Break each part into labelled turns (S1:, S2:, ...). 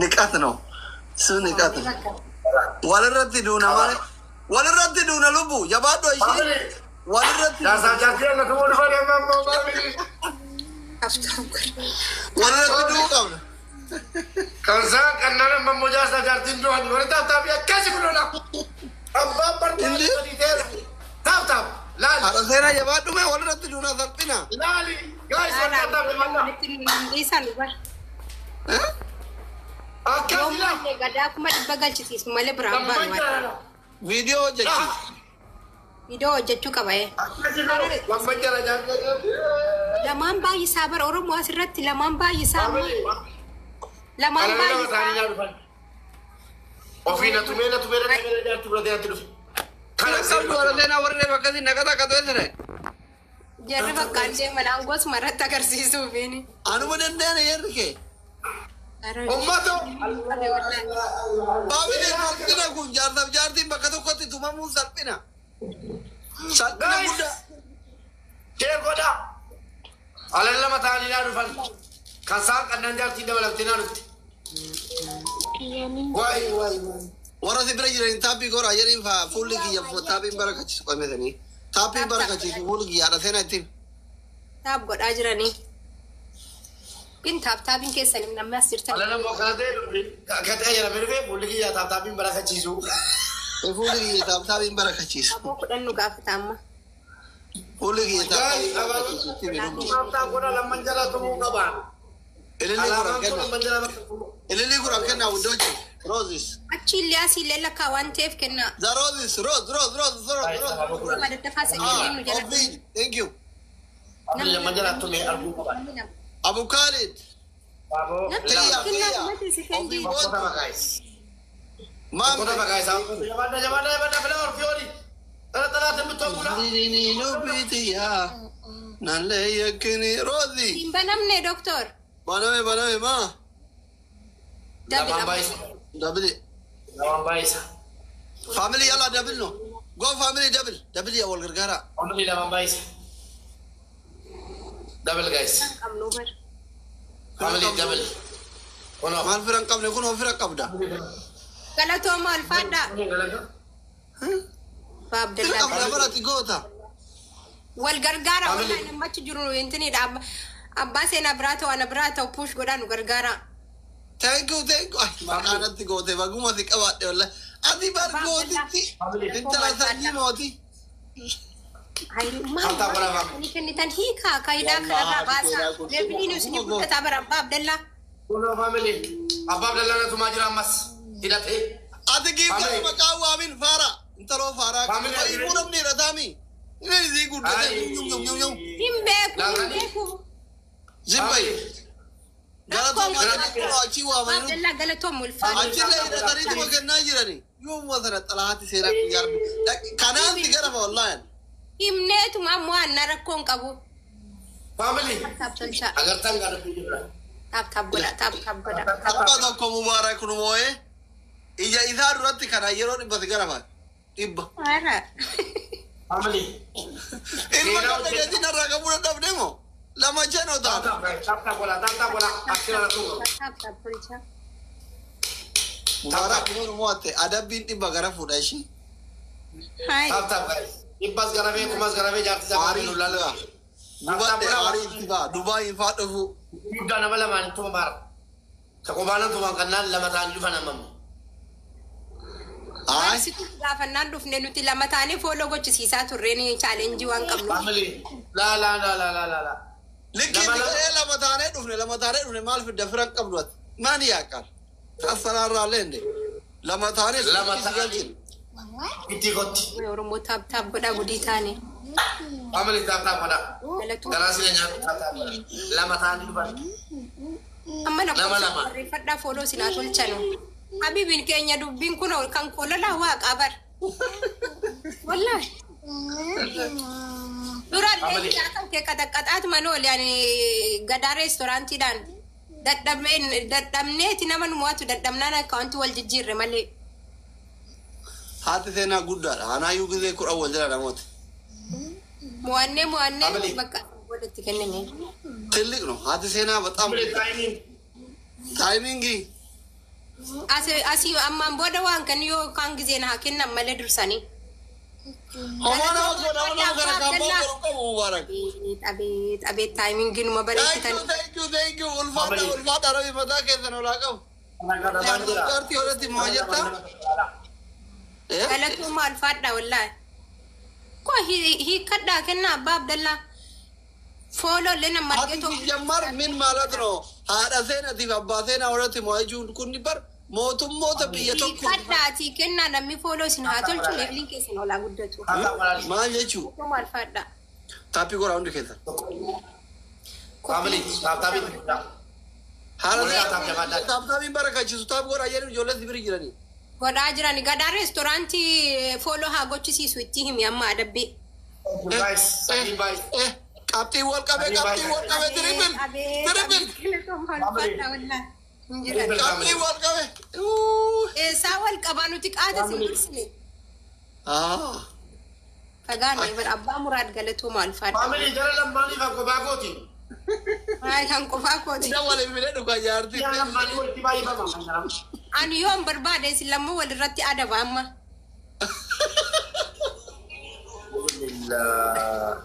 S1: ንቀት ነው እሱ፣ ንቀት ነው። Walirratti duuna malee, walirratti duuna lubbu jabaadhu ishee walirratti.
S2: Jaarsaaf jaartii akka tumuu dhufan amma ammoo family.
S3: Tap tap godha.
S1: Walirratti du'uu qabna.
S2: Kan isaan qannaan amma ammoo jaarsaaf jaartiin du'an warri tap tapii akkasi kunuuna. Abbaan barbaadu sadii ta'eera. Tap tap laali.
S1: Haadha seenaa, jabaadhu mee, walirratti duuna salphina.
S2: Laali. Guys, warri tap tapii mallaa.
S3: Walitti dhiisan bar.
S2: Akkasi laa.
S3: Yoommallee gadaa 100,000 galchisiisu malee biraan
S2: Lamman
S3: baanu.
S2: jaalala.
S1: Viidiyoo hojjechiisu.
S3: Viidiyoo hojjechuu qaba ee.
S2: Akkasi laa. Lamman jala jaartii.
S3: Lamaan baay'isaa bara Oromoo asirratti lamaan baay'isaa.
S2: Family.
S3: Lamaan
S2: Kana lama ta'anii
S3: baay'isaa.
S2: naa dhufan. Ofii na tumee na tumee na tumee jaartii biratti natti dhufe. Kana
S1: Qabdu haadha seenaa, warri reefu akkasii naqata akka ta'e.
S3: Jarri bakka hin deeman aangoo asuma irratti agarsiisuufiini.
S1: Anuma danda'an yerri kee.
S2: Ummata.
S1: Baabile, salphina kun, jaarsaaf jaartiin bakka tokkotti tumamuun salphina. Salphina guddaa.
S2: Share godhaa. Alan lama ta'anii naa dhufan. Kan isaan qannaan jaartiin dabalamtee naa dhufte. Waay waay waay.
S1: Warra si bira jiran taappii godhaa jedhiin faa, fuulli kiyya taappiin barakachiisu qabatanii. Taappiin barakachiisu fuulli kiyya, haadha seenaa ittiin.
S3: Tap godhaa jiranii. Gin tap tapiin keessan namni as jirtan.
S2: Alan ammoo kana ta'e akka ta'e jedhamee dhufee fuulli kiyya tap tapiin barakachiisu.
S1: Fuulli kiyya taappiin barakachiisu.
S3: Aboo 10 nu gaafata amma.
S1: Fuulli kiyya taappiin
S2: Guys,
S1: barakachiisu. Itti miidhagu.
S2: tap tap godhaa, lamman jala tumuu qabaan.
S1: Ililii 10
S2: Alaabaan kun
S1: kenna.
S2: lamman jala tumuu.
S1: Ililii 10 kenna wuddochi. Roses.
S3: Achi illee asii illee lakkaa waan ta'eef kennaa.
S1: The roses. Rose, rose, rose, rose, rose.
S3: Madaddafaa saglee nu
S1: Ah,
S3: jala.
S1: Obbi, thank you.
S2: Lamman jala tumee arguu qaban.
S1: Abu Khalid.
S2: Baaboo.
S3: Namni
S1: Tiyya,
S3: kennaa
S1: tiyya.
S3: dhumate si
S1: Obbi
S3: kendi.
S2: Tokko
S1: boontu.
S2: guys. Tokko
S1: Maamte.
S2: guys. Jabaadha jabaadha jabaadha filaa orfiyooni. Tala talaatti bitoo bula.
S1: Lubbi tiyya. Nalee yakkini. Rozi.
S3: Hin banamne doktor.
S1: Baname, baname maa.
S3: Double.
S2: Lamaan baay'isa.
S1: Double.
S2: Lamaan baay'isa.
S1: Family, yalla, double no. Go family, double. Double ya wal gargaara.
S2: Family, lamaan baay'isa. Double, guys.
S3: Qabnu bar.
S2: Family, double. Kunoo.
S1: Maal fira hin qabne? Kunoo fira qabda.
S3: Galatooma, alfaadhaa.
S1: Fira
S3: Baabdallaa.
S1: qabda barati goota.
S3: Wal gargaara.
S2: Family.
S3: Walaa namachi jiru intinidha. Abbaa seenaa biraa ta'u, ana biraa ta'u, push godhaa nu gargaara.
S1: Thank you, thank you. Ay, maqaa natti goote, baguma si qabaadhe wallahi. Ati bar gootitti intala sanyii mootii.
S3: Maal
S2: Tap tap godhaa family.
S3: ni kennitan hiikaa kaayidaa kanarraa baasaa. Leebiliin isin guddataa bara abbaa Abdallaa.
S2: Kunoo family. Abbaa Abdallaa na tumaa jira ammas. Hidhatee.
S1: Ati giiftii
S2: Family.
S1: maqaa waamin faara. Intaloo faaraa.
S2: Family.
S1: Fayyimuu namni hidhataami. Inni isii guddate.
S2: Ay.
S1: Yum yum yum yum.
S3: Hin beeku, hin
S2: Laalanii.
S3: beeku.
S1: Zimbay. Galatoomaa jedhanii kunoo achii waamanii.
S3: Abdallaa, galatoom, ulfaadha.
S1: Achillee hidhataniituma kennaa jirani. Yoomuma sana xalahaatti seenaa guyyaa kanaan si garama wallaahi.
S3: Himneetuma ammoo anna rakkoon qabu.
S2: Family.
S3: Tap tolchaa.
S2: Agartaan gaadha jira.
S3: Tap tap godha, tap tap godha.
S1: Tapha tokko Mubaarak nu moo'ee ija isaa duratti kana yeroo 100 si garama. 100.
S3: Haara.
S2: Family.
S1: Ilma kana keetiin irraa qabuu dadhabde moo? Lama jenoo
S2: Tap
S1: taata.
S2: Tap guys. Tap tap godhaa tap tap godhaa. Akkina na tumaa.
S3: Tap tap tolchaa.
S1: Mubaarak nu moo'atte, adabbiin 100 gara fuudha ishii.
S3: Hai.
S2: Tap tap guys. Dhibbaas garafee, kumas garafee, jaartii isaa
S1: Aarii
S2: nu laala.
S1: gubadhe, aarii itti ba'a. Dubaayin faa dhufu.
S2: Guddaa nama lamaan tuma baara. Ka qobaanan tumaan kannaan lama ta'anii dhufan amma.
S1: Ayi.
S3: Situ gaafannaan dhufne, nuti lama taanee follow gochisiisaa turreen, challenge waan qabnu.
S2: Family. Laa laa laa laa laa laa laa.
S1: Likki
S2: Lama lama.
S1: garee lama taanee dhufne, lama taanee dhufne, maal fidda? Firan qabdu ati. Maani yaaqal? Kassaraarraa leende. Lama taanee
S2: Lama
S1: itti
S2: ta'anii.
S1: galchine.
S2: Itti kotti.
S3: Oromoo, tap tap godhaa, gudii taane.
S2: Family, tap tap godhaa.
S3: Galatoom.
S2: Garaa sila nyaatu tap tap godhaa. Lama ta'anii dhufan.
S3: Amma
S2: Nama
S3: lakkoofsa
S2: lama.
S3: barreeffadhaa, follow sinaa tolchanu. Habibiin keenya dubbiin kun kan kololaa waaqaa bar. Wallaahi. Duraan
S2: Family.
S3: kan kee qaxaqqaxaatuma noole ani gadaa reestoraantiidhaan dadhabneeti nama nu mo'atu dadhabnaan akkaawwanti wal jijjiirre malee.
S1: Haati seenaa guddaadha. Anaayyuu gisee 10 wal jala namoota.
S3: Mo'annee mo'annee
S2: Family.
S3: bakka walitti kennine.
S1: ትልቅ ነው። Haati seenaa በጣም
S2: Family timing.
S1: Timing.
S3: Asii ammaan booda waan kan yoo kaan gizeen haa kennan malee dursanii.
S1: Homaa nama godha, nama kana kan boqqoru qabu Mubarak.
S3: Abeet abeet timingii numa
S1: Thank you,
S3: bareechitan.
S1: thank you, thank you. Ulfaadha, ulfaadha, Rabbi mataa keessan olaa qabu. Jaartii horatti moo jettaa? Eh?
S3: Galatooma alfaadha wallaahi. Koo hiikkadhaa kennaa abbaa Abdallaa. Follow illee nama
S1: Ati
S3: argeetoo.
S1: ሲጀመር ምን ማለት ነው? haadha seenatiif abbaa seenaa horatti moo jechuun kun bar mootummoota biyya tokko
S3: Hiikkadhaatii kennaa namni follow isin haa tolchu leveliin keessan olaa guddatu.
S1: maal jechuu
S3: Galatooma alfaadha.
S1: tap godhaa hundi keessan.
S2: Family, tap tapii.
S1: Haadha
S2: Warri tap jabaadhaa.
S1: tap tapiin barakachiisu tap godhaa jedhu ijoolleen si bira jiranii.
S3: Godhaa jiran gadaa reestooraantii follow haa gochisiisu itti himi amma adabbii.
S2: Guys, sadii baay'ee.
S1: Eh, qabxii wal qabee, qabxii wal qabee, triple triple
S3: Galatooma alfaadha wallaahi. Hin jiran.
S1: Qabxii wal qabee. Uu.
S3: Eessaa wal qabaa nuti qaata sin dursine.
S1: Ah.
S3: Fagaanne bara abbaa muraad galatooma alfaadha.
S2: Family jara lamaaniif akka kophaa kooti.
S3: Maal kan qofaa kooti.
S1: Isa waliin fidee dhugaa jaartii.
S2: Jara lamaanii walitti baay'ifama kan jedhamu.
S3: Ani yoon barbaade isin lammuu walirratti adaba amma.
S2: Alhamdulillah.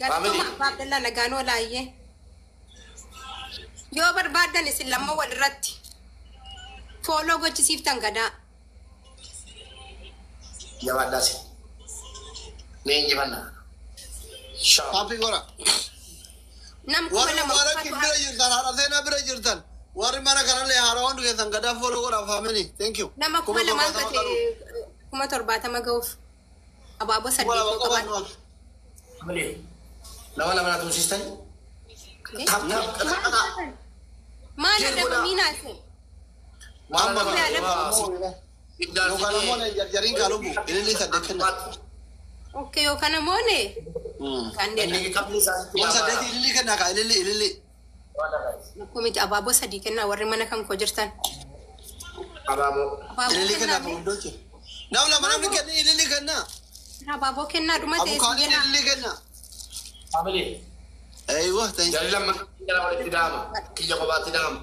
S3: Galatooma abbaa Abdallaa nagaan olaayyee. Yoo barbaadan isin lammuu walirratti follow gochisiiftan gadaa.
S2: Jabaadhaas. Ni injifanna. Shaa.
S1: Tap godhaa.
S3: Nam kuma
S1: Warri
S3: lama
S1: Mubarak
S3: qofatu
S1: bira jirtan, haadha seenaa bira jirtan. Warri mana kanallee haaraa hundi keessan gadaa follow godhaa family. Thank you.
S3: Nama 2000
S1: 70
S3: gate 70,000 ga'uuf abaaboo
S1: 2000
S3: saddeet
S1: qofa
S3: qaban.
S1: nu hafe.
S2: Family. Nama lama na tumsiistani. Tap tap qaxaqaxa.
S3: Maal
S2: Jee
S3: adaba
S2: godhaa.
S3: miinaase?
S2: Maal
S1: Amma
S2: nama.
S1: Yookaan ammoo jarjariin kaalubu ililii saddeet kenna.
S3: Okay, yookaan ammoo ne kanneen
S2: Inni qabni isaatti
S1: Waan saddeet ililii kennaa kaa ililii ililii.
S3: Kumiti abaaboo sadii kennaa warri mana kan koo jirtan.
S2: Abaaboo.
S3: Abaaboo
S1: Ililii kennaa
S3: kennaa
S1: ka hundochi. Nam lama namni kenni ililii kennaa.
S3: Abaaboo kennaa dhuma ta'e si
S1: Abukaadin
S3: jedha.
S1: ililii kennaa.
S2: Family.
S1: Eeywa thank you.
S2: Jarri lamman jala walitti dhahama. Kiyya kophaatti dhahama.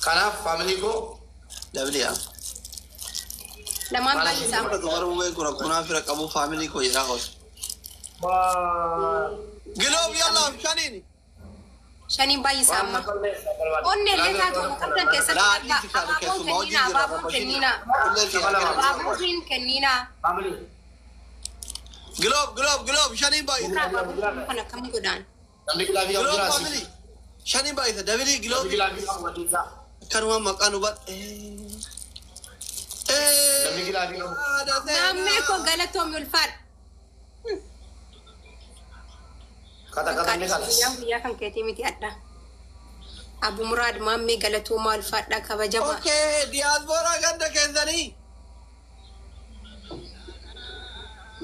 S2: Kanaaf family koo
S1: Dabli yaa.
S3: Lamaan baay'isaa.
S1: Warra mubeen kun akkunaa fira qabu family koo jedhaa qosa. Glove yallaa shaniini.
S3: Shaniin baay'isaa amma. Onnee illee taatu qabdan keessatti
S1: Laa
S3: argaa.
S1: dhiisi kaadhu
S3: Abaaboon
S1: keessumaa hojii
S3: kenniinaa
S1: jira
S3: abaaboon kenniinaa. Abaaboon hin kenniinaa.
S2: Family.
S1: Glove, glove, glove shaniin baay'isa.
S3: Abaaboon kan akkam godhaan.
S2: Namni glove qabu
S1: Glove
S2: jira asii.
S1: family. Shaniin baay'isa. Double glove.
S2: Namni glove qabu waliin.
S1: Kanuma maqaa nu bar.
S2: Namni glove qabu.
S3: Maammee koo galatoomi ulfaadha.
S2: Kata-katanni kalas.
S3: Guyyaan guyyaa kan keetii miti adda. Abu Muraad maammee galatoomaa ulfaadha kabajamaa.
S1: Okay, diaspora ganda keessanii.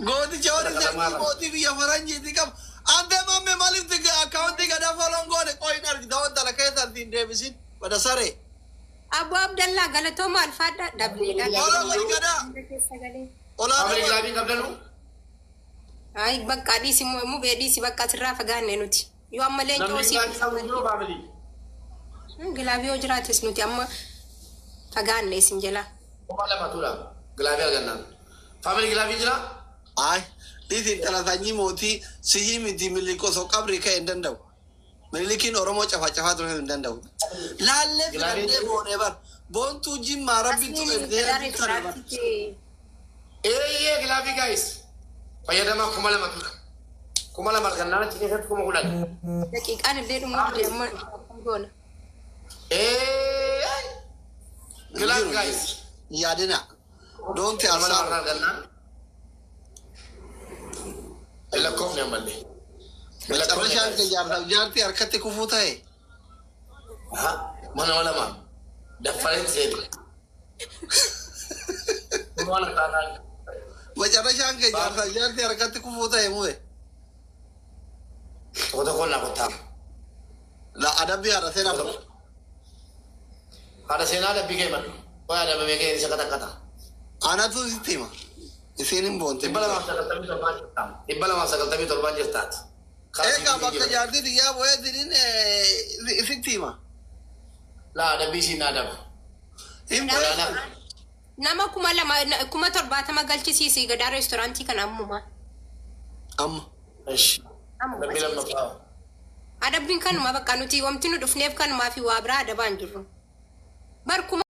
S1: Gooticha warri sanyii mootii biyya faranjiiti qabu. Ante mamme maaliif akkaawuntii gadaa follow goone qoyin argita wanta la keessan siin deebisin. Bada saree.
S3: Abu Abdallaa galatoomaa ulfaadha dableedha.
S1: Follow godhi gadaa.
S2: Family
S1: Olaanoo.
S2: Glove qabdanu.
S3: Ay bakka dhiisi mubee dhiisi bakka asirraa fagaanne nuti. Yoo amma leencoo
S2: Namni
S3: sii
S2: glove qabu jiru family.
S3: Glove yoo jiraates nuti amma fagaanne isin jala.
S2: 2000 tuudha. Glove argannaan. Family glove jira.
S1: Ay, dhiisi intala sanyii mootii sihii miti miliq osoo qabrii ka'e hin danda'u. Milikiin Oromoo cafaa cafaa ture hin danda'u. Laallee filannee boonee bar. Boontuu jimmaa rabbitu
S3: Asliin gadaa
S1: ergee bar.
S3: reestooraantiitti
S2: Eeyyee glove guys. Fayyadamaa 2000 tuudha. 2000 argannaan achi keessatti 10,000.
S3: Daqiiqaan illee dhumuu dide amma goona.
S2: Eeyyee. Glove guys.
S1: Yaadina. Doonti
S2: 2000
S1: arsaa.
S2: Argannaan. Hin lakkoofne ammallee.
S1: Macarrashaan kee jaarsaaf jaartii harkatti kufuu ta'e.
S2: Mana lama. Daffaleen seeni. Waan akkaataa.
S1: Macarrashaan kee jaarsaaf jaartii harkatti kufuu ta'e mu'e.
S2: Tokko tokkoon naa kottaa.
S1: La adabbii haadha seenaa fudhatu.
S2: Haadha seenaa adabbii kee madhu. Waa adabamee kee isa katakkata.
S1: Anatu sitti hima. Isiin hin boonte.
S2: 297 jirta. 297 jirtaati.
S1: Egaa bakka jaartii xiyyaa bu'ee isiniin sitti hima.
S2: Laa adabbii isiin adaba.
S1: Hin
S2: Waraana.
S3: Nama 2000 70,000 galchisiisi gadaa reestooraantii kana ammuma.
S1: Amma.
S2: Ishi.
S3: Ammuma.
S2: Adabbii lammaffaa.
S3: Adabbiin kanuma bakka nuti wanti nu dhufneef kanumaa fi waa biraa adabaa hin jirru. Bar kuma